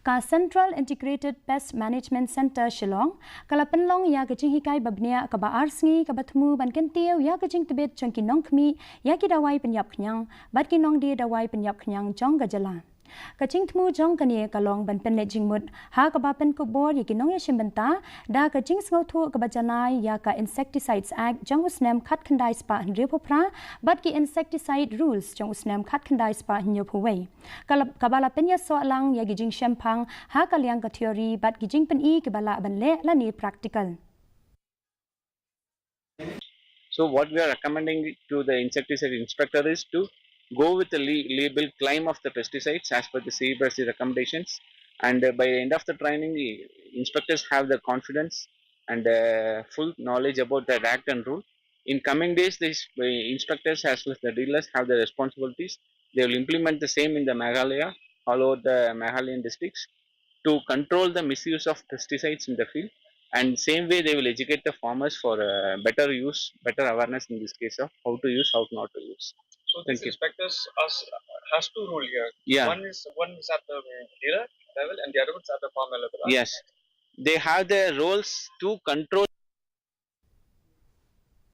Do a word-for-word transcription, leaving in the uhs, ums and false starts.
Ka Central Integrated Pest Management Centre Shillong ka la pynlong ïa ka jinghikai ba bniah kaba ar sngi kaba thmu ban kyntiew ïa ka jingtbit jong ki nongkhmih ïa ki dawai pynïap khñiang bad ki nongdie dawai pynïap khñiang jong ka jylla. Ka jingthmu jong kane ka long ban pynleit jingmut ha kaba pynkup bor ïa ki nongïashim bynta da ka jingsngewthuh kaba janai ïa ka Insecticides Act jong u snem khatkhyndai spah hynriewphew phra bad ki Insecticide Rules jong u snem khatkhyndai spah hynñiewphew wei. Ka la, kaba la pynïasoh lang ïa ki jingshemphang ha ka liang ka theory bad ki jingpyni kiba lah ban leh lane practical. So what we are recommending to the insecticide inspector is to go with the le- label claim of the pesticides as per the C P S C recommendations, and uh, by the end of the training, the inspectors have the confidence and uh, full knowledge about that act and rule. In coming days, these uh, inspectors as well as the dealers have the responsibilities. They will implement the same in the Meghalaya, all over the Meghalayan districts, to control the misuse of pesticides in the field. And same way, they will educate the farmers for uh, better use, better awareness in this case of how to use, how not to use. So Thank these you. inspectors has, has two role here. Yeah. One is one is at the dealer level and the other one's at the farmer level. Right? Yes, they have their roles to control